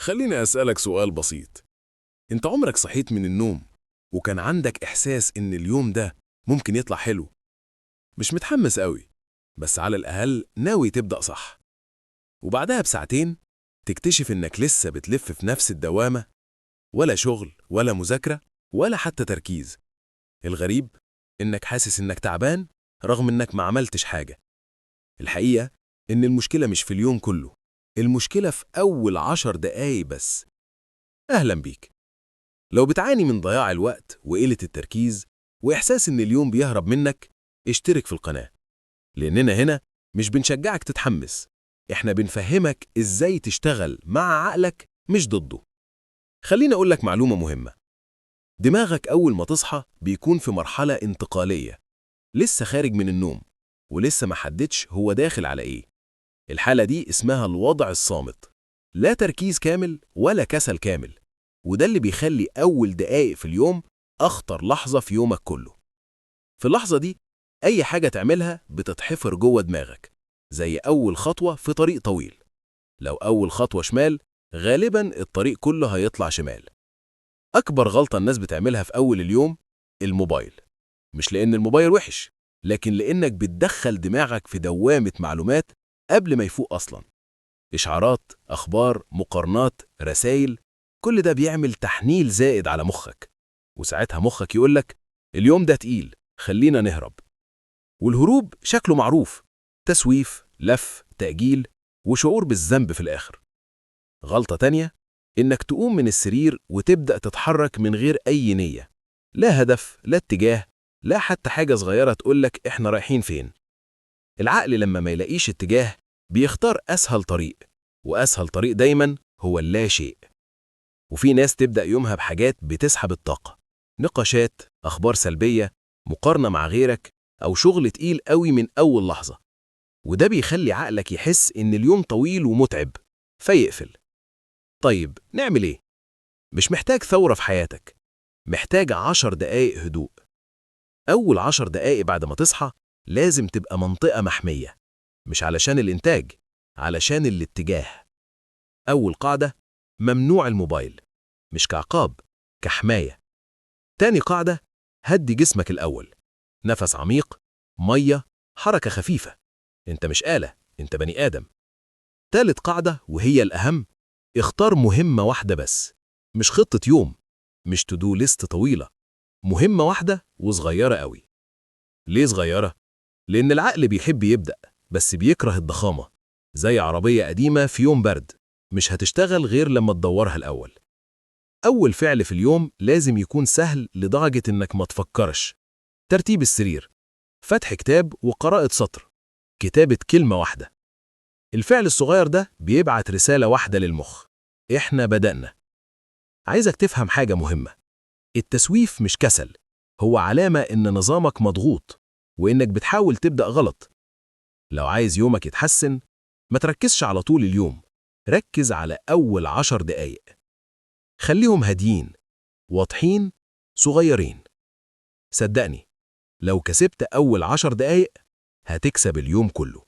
خليني أسألك سؤال بسيط. أنت عمرك صحيت من النوم وكان عندك إحساس إن اليوم ده ممكن يطلع حلو؟ مش متحمس قوي، بس على الأقل ناوي تبدأ صح. وبعدها بساعتين تكتشف إنك لسه بتلف في نفس الدوامة، ولا شغل ولا مذاكرة ولا حتى تركيز. الغريب إنك حاسس إنك تعبان رغم إنك ما عملتش حاجة. الحقيقة إن المشكلة مش في اليوم كله، المشكلة في أول 10 دقايق بس. أهلا بيك. لو بتعاني من ضياع الوقت وقلة التركيز وإحساس إن اليوم بيهرب منك، اشترك في القناة، لأننا هنا مش بنشجعك تتحمس، إحنا بنفهمك إزاي تشتغل مع عقلك مش ضده. خليني أقولك معلومة مهمة. دماغك أول ما تصحى بيكون في مرحلة انتقالية، لسه خارج من النوم ولسه ما حددش هو داخل على إيه. الحالة دي اسمها الوضع الصامت، لا تركيز كامل ولا كسل كامل، وده اللي بيخلي أول دقايق في اليوم أخطر لحظة في يومك كله. في اللحظة دي أي حاجة تعملها بتتحفر جوه دماغك، زي أول خطوة في طريق طويل. لو أول خطوة شمال، غالباً الطريق كله هيطلع شمال. أكبر غلطة الناس بتعملها في أول اليوم الموبايل. مش لأن الموبايل وحش، لكن لأنك بتدخل دماغك في دوامة معلومات قبل ما يفوق أصلاً. إشعارات، أخبار، مقارنات، رسائل، كل ده بيعمل تحميل زائد على مخك، وساعتها مخك يقولك اليوم ده تقيل، خلينا نهرب. والهروب شكله معروف، تسويف، لف، تأجيل، وشعور بالذنب في الآخر. غلطة تانية إنك تقوم من السرير وتبدأ تتحرك من غير أي نية، لا هدف، لا اتجاه، لا حتى حاجة صغيرة تقولك إحنا رايحين فين. العقل لما ما يلاقيش اتجاه بيختار أسهل طريق، وأسهل طريق دايما هو اللا شيء. وفي ناس تبدأ يومها بحاجات بتسحب الطاقة، نقاشات، أخبار سلبية، مقارنة مع غيرك، أو شغل تقيل قوي من أول لحظة، وده بيخلي عقلك يحس إن اليوم طويل ومتعب فيقفل. طيب نعمل إيه؟ مش محتاج ثورة في حياتك، محتاج 10 دقايق هدوء. أول 10 دقايق بعد ما تصحى لازم تبقى منطقة محمية، مش علشان الإنتاج، علشان الاتجاه. أول قاعدة، ممنوع الموبايل، مش كعقاب، كحماية. تاني قاعدة، هدي جسمك الأول، نفس عميق، مية، حركة خفيفة. انت مش آلة، انت بني آدم. تالت قاعدة وهي الأهم، اختار مهمة واحدة بس، مش خطة يوم، مش to do list طويلة، مهمة واحدة وصغيرة قوي. ليه صغيرة؟ لأن العقل بيحب يبدأ بس بيكره الضخامة، زي عربية قديمة في يوم برد مش هتشتغل غير لما تدورها الأول. أول فعل في اليوم لازم يكون سهل لدرجة إنك ما تفكرش. ترتيب السرير، فتح كتاب وقراءة سطر، كتابة كلمة واحدة. الفعل الصغير ده بيبعت رسالة واحدة للمخ، إحنا بدأنا. عايزك تفهم حاجة مهمة، التسويف مش كسل، هو علامة إن نظامك مضغوط وإنك بتحاول تبدأ غلط. لو عايز يومك يتحسن، ما تركزش على طول اليوم، ركز على أول 10 دقايق. خليهم هاديين، واضحين، صغيرين. صدقني، لو كسبت أول 10 دقايق هتكسب اليوم كله.